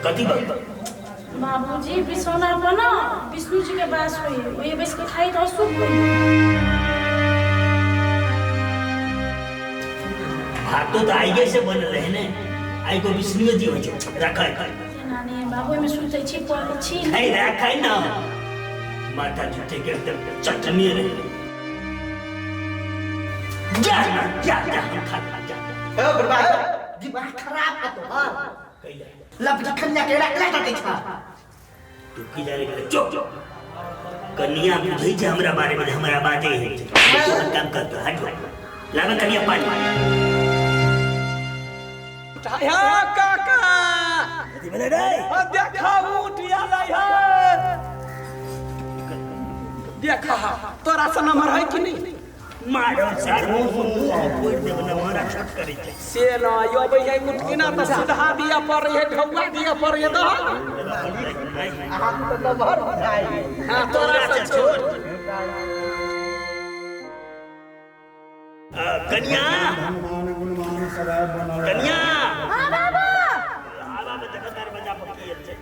कथी बात? बाबूजी बिछौना पर ना विष्णु जी के बास होई, ओही बैस के खाई तऽ अशुभ होई। भातो तऽ आइए से बनल रहे ने, आइ को विष्णुए जी होइ छै। रखै नानी बाबू ओहिमे सुतै छी पढ़ै छी। नहीं रखै ना, माथा झूठे के एकदम चटनी रहे। जा ना जा जा, हम खा खा जा। ए बुढ़बा, दिमाग खराब है तोहर। कैला लपटी खन्या के रख ले छा। तू की जाने के चुप। कन्या बुझै छै हमरा बारे में, हमरा बाते है छै। तू काम कर तो हट लागा कन्या पानी। हा काका कथी भेलै रे? आ देखा ऊँट आलै है, देखा तोरा से नंबर है कि नहीं? मारो सार मुंह फोड़ देब न, मारा छोट करै छै से न अबै है ऊँट ना तऽ सुधा दिया पड़ै है, ढौआ दिया पड़ै है दह। अहाँ तऽ नमहर बुझाइ। हाँ तोरा से छोट। कन्या कन्या। हाँ बाबा। आबा में देखा दरवाजा पर की छै।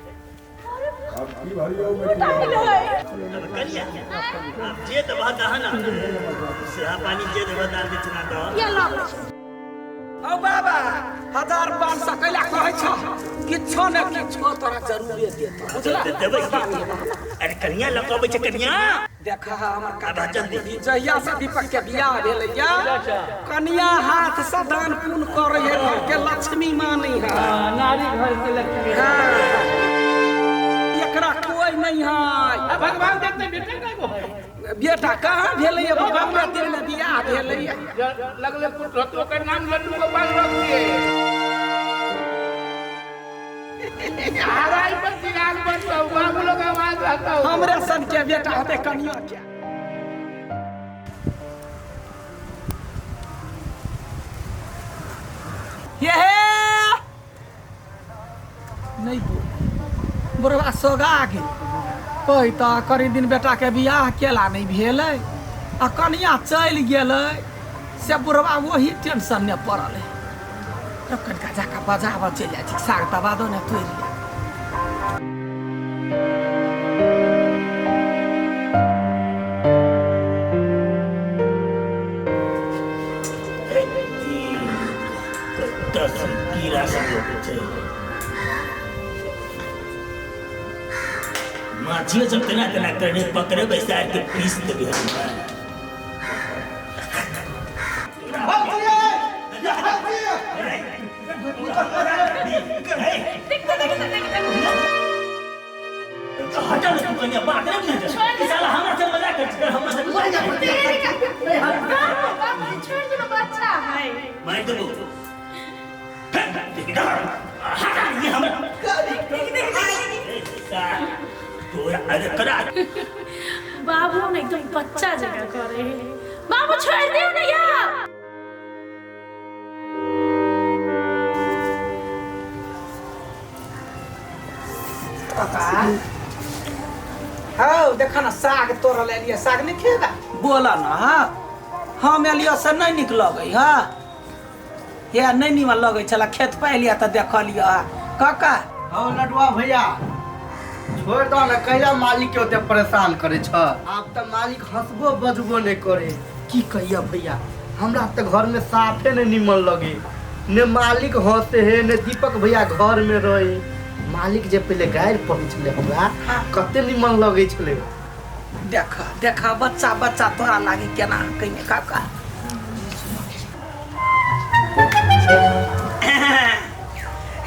ऊँट आइल है। अब कन्या अब जे दबा दह ना, सेहा पानी जे दबा दाल बिछना दह। ये लो। औ बाबा 1500 कैला कहै छ, किछो ने किछो तोरा जरूरे देतो, बुझला? देबै। अरे कन्या लऽ कऽ अबै छै कन्या। देखा हमर काका आब जल्दी। जहिया से दीपक के बियाह भेलैया कन्या हाथ से दान पुण्य करे है, घर के लक्ष्मी मानी है। नारी घर के लक्ष्मी। हाँ। एकरा कोई नहीं है। भगवान देखते बेटा नहीं को बेटा कहाँ भेलैया? भगवान दिन में बियाह भेलैया। लगले पुत्र तो ओकर नाम लड्डू गोपाल रख दिए। हराई पर चिराग बनता हूँ, बाबू लोग आवाज रहता हूँ। हमरे सन के बेटा होते कन्या के। ये हे नहीं बोल बुढ़वा सोगा गेल। कहि तऽ करी दिन बेटा के बियाह केला नहीं भेलै आ कनिया चलि गेलै, से बुढ़वा वही टेंशन में पड़ल है। तब कनिका जाकऽ बजाबऽ चलि जाइ छी, साग तऽ बादो ने तोड़ि लेब। दस कीड़ा सब लोग छै, माछियो सब तेना तेना करने पकड़े बैसार के पीस देबै हम। हटा ना तू कन्या, बात नहीं बुझै छै कि साला हमरा से मजाक कर छै, हमरा से बाबूजी छोड़ दो, बच्चा है। मारि देबो। हटा ये हमरा तोरा। अरे करा बाबू ने एकदम बच्चा जगह करे है। बाबू छोड़ दियो ना यार। काका हौ देखा ना साग तोड़ल एलियै, साग नहीं खेबा? बोला ना। हाँ हम एलियै से नहीं निक लगै। हाँ हे नहीं नीमन लगै छला, खेत पर एलियै तऽ देखलियै काका। हौ लडुआ भैया छोड़ दो ना, कैला मालिक के ओते परेशान करे छ? आब तऽ मालिक हंसबो बजबो नहीं करे। की कहिया भैया, हमरा तऽ घर में साफे नहीं निमन लगे, ने मालिक हंसे है ने दीपक भैया घर में रहे। मालिक जे पहले गारि पढ़ै छलै हमरा कते निमन लगै छलै। देख देख बच्चा बच्चा तोरा लागी केना कहिने काका।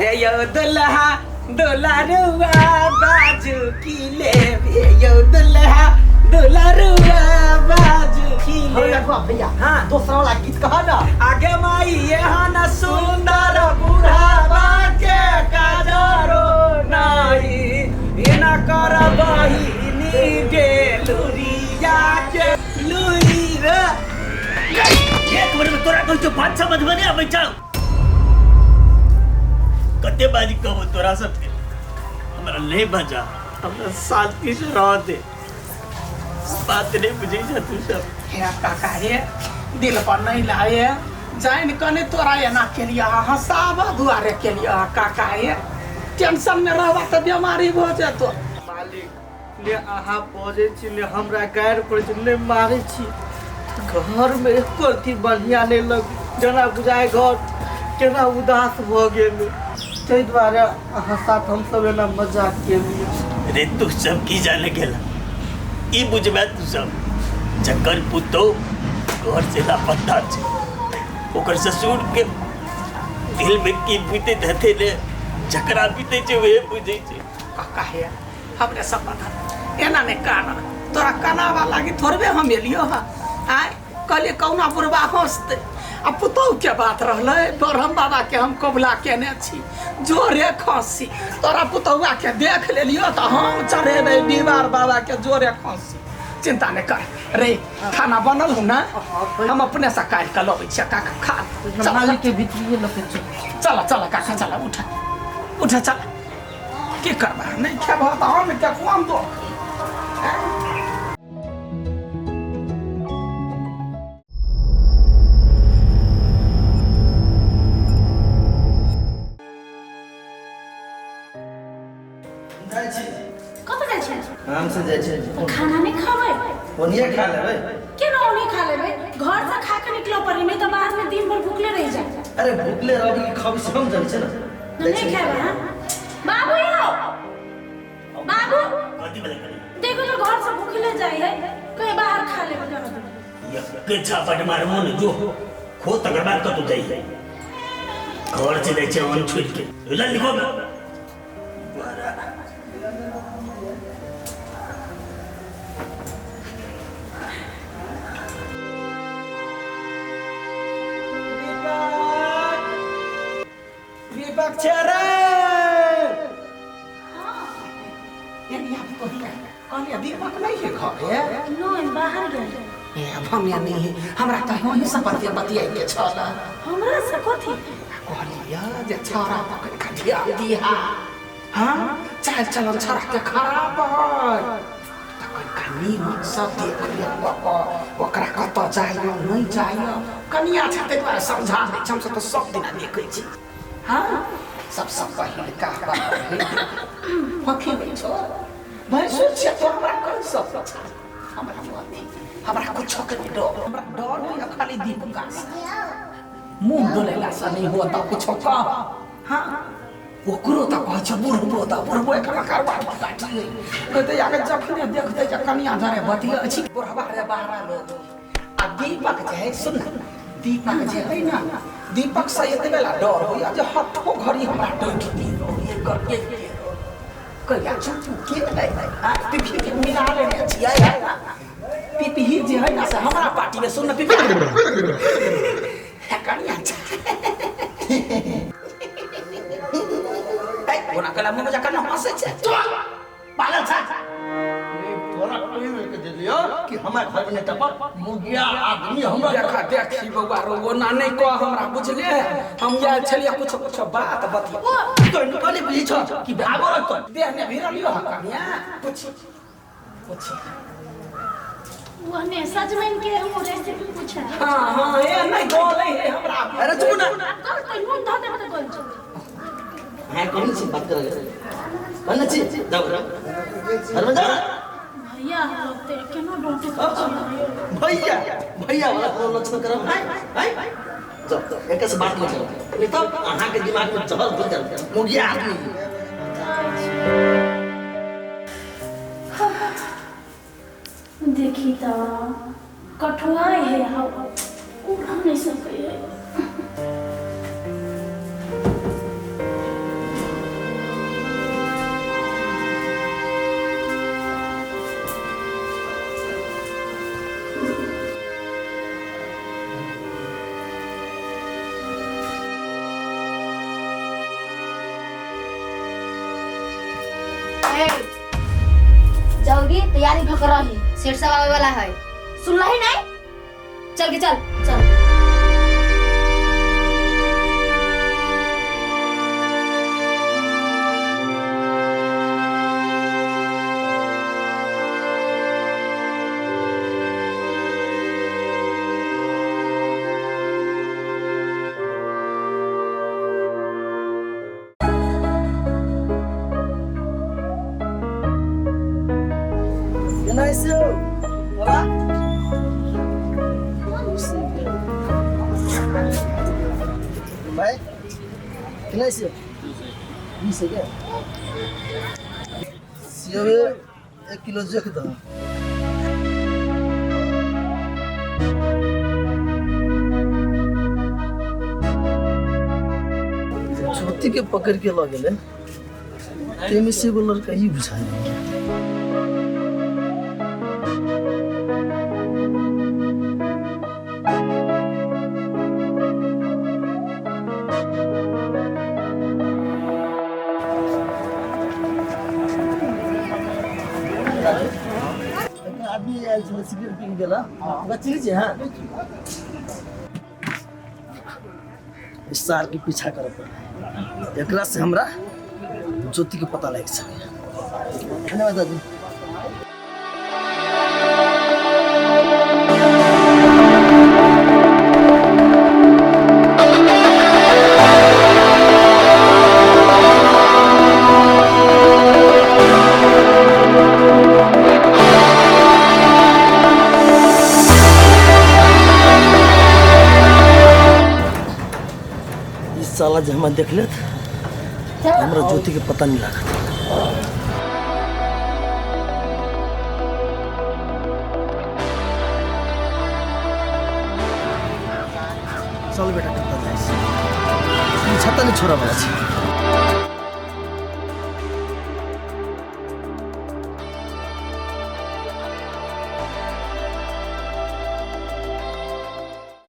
हे यौ दुल्हा दुलारुआ बाजू की लेब, हे यौ दुल्हा दुलारुआ बाजू की हौ लेब। लडुआ भैया हाँ। दोसरा वाला गीत कह ना। आगे माई एहन सुंदर बुढ़ावा के काजरो नाही, एना कर बहिनी गेलुरिया के लुई रे। एक मिनट में तोरा कहै छौ बात समझ में नहीं आबै छौ। कते बाजी कहबो तोरा सब के, हमरा नहीं बजा, हमरा शांति से रह दे। बात नहीं बुझै छ तू सब। हे काका हे दिल पर नहीं लाए, जान कने तोरा एना केलिया हंसाबा दुआरे केलिया काका हे। टेंशन में रहबा तऽ बीमारी भऽ जेतो। मालिक ने अहाँ बजै छी ने हमरा गारि पड़ै छी ने मारै छी, घरमे एको अथी बढ़िआँ नहि लग जेना बुझाइ घर केना उदास भऽ गेल, ताहि दुआरे अहाँ साथ हमसब एना मजाक केलियै। रे तू सब की जाने गेला ई बुझबे तू सब, जकर पुतोह घर से लापता छै ओकर ससुर के दिल में की बीतैत हेतै ने, जकरा बीतै छै वहे बुझै छै। काका हे हमरे सब पता एना नहि काना, तोरा कनावा लागी थोड़बे हम एलियो हँ। आय कहलिए कौना बुढ़बा हंसतै आ पुतोह के बात रहलै, ब्रह्म बाबा के हम कबुला केने छी जोरे खसी, तोरा पुतहुआ के देख लेलियो तऽ हम चढ़ेबै दीवार बाबा के जोरे खसी। चिंता नहि कर रे, खाना बनल हूँ ना, हम अपने से काटि कऽ लबै छियै काका, खा चल। मालिक के भीतरिए लऽ के चल। चल चल काका चल, उठ उठ चल, की करबा नहि खेबह तऽ हम के कोन दोख। जाइ छी। कतऽ जाइ छी? काम से जाइ छी। तऽ खाना नहि खाबै? ओनिये खा लेबै। केना ओनी खा लेबै? घर से खा के निकलऽ पड़ी, नहि तऽ बाहर में दिन भर भूखले रहि जाए। अरे भूखले रहबी कि खबी से हम जानै छै ने। नहि खेबै? हाँ बाबू यौ बाबू, कथी भेलै कनी? देखो तो घर से भूखले जाए है, कहीं बाहर खा लेबै कहाँ। के छापट मारबो ने जो खो तकर बाद कतौ जाइ है, घर से जाइ छै अन्न छोड़ि के बुझल लिखो ने। दीपक छै रे कहलियै दीपक नहीं है घरे? नहीं, बाहर गेल। ए भमिया नहीं है, हमरा तऽ वहीं से बतिया बतियाइ के छल। हमरा से कथी? कहलियै जे छौड़ा पकड़ि कऽ ध्यान दिहा, हाँ चाल चलन छौड़ा के खराब है, तऽ कनिका नीमन से देख ले कऽ कऽ ओकरा कतऽ जाइए नहि जाइए, कनिया छै ताहि दुआरे समझा दै छी, हमसब तऽ सब दिना देखै छी। हाँ सबसँ पहिलका बात फकी नहि छौ भैंसुर छियै तो हमरा कहि सकै छ, हमरा अथी हमरा कुछो के नहि डर, हमरा डर होइए खाली दीपका से, मुँह डोलेला से नहि हुआ तऽ कुछो कह। हाँ ओकरो तऽ कहै छै बुढ़बो तऽ बुढ़बो एखन करबा काटिए कहतै आगे जखने देखतै जे कनिया जरे बतियै छी बुढ़बा रे बाहरा लोग। आ दीपक जे है सुन ना, दीपक जे है ना, दीपक से एतबे ला डर होइए जे हठो घड़ी हमरा डटि ये कर ये कहिया चुप के है आ पिपही के मिला लेने छियै पिपही जे है ना से हमरा पार्टी में सुन ना पिपही कनिया ओना कला मुँह जखन हंसै छै पागल छै। तोरा कहि के देलियो कि हमरा घर में नहीं टपक मुगिया आदमी हमरा देखा देखी बौआ रो ओना नहीं कह हमरा बुझले, हम आयल छलियै कुछ कुछ बात बतिया तो निकले बुझी छ कि भागो रह तो देह ने भिरलियो ह कनिया पूछ पूछ ओहने सजमनि के हम रेसिपी पूछा। हाँ हाँ ए नहीं गोलै है हमरा। अरे चुप ना गलतै नून धऽ देबै तऽ गल जेतै। हां कौन सी बात कर कौन सी जाओ घर में जाओ। भैया लगते केना डोंटे भैया भैया वाला कोनो लक्षण करब हाय हाय जाओ एक से बात मत करो, नहीं तो अहाँ के दिमाग में जहर घुल जात मुगिया आदमी। देखी त कठुआई है हाउ उड़ा नहीं सकै है। जल्दी तैयारी भऽ के रही, सेठ साहब आवे वाला है, सुन लही नहीं? चल के चल चल। केना से 20 है क्या? सेब 1 किलो जोख दो। ज्योति के पकड़ के लऽ गेलै, ताहिमे से एगो लड़का ई बुझाइ। आदमी आयल छलै, सिगरेट पी के गेला, ओकरा चिन्है छियै? हाँ, इस सार के पीछा करऽ पड़लै, एकरा से हमरा ज्योति के पता लागि सकै। धन्यवाद दादी। ई साला जे हमरा देख लेत, हमरा ज्योति के पता नहीं लागत। चल बेटा, कतऽ जाइ छी? ई छत्ता नहीं छोड़ऽ वाला छै।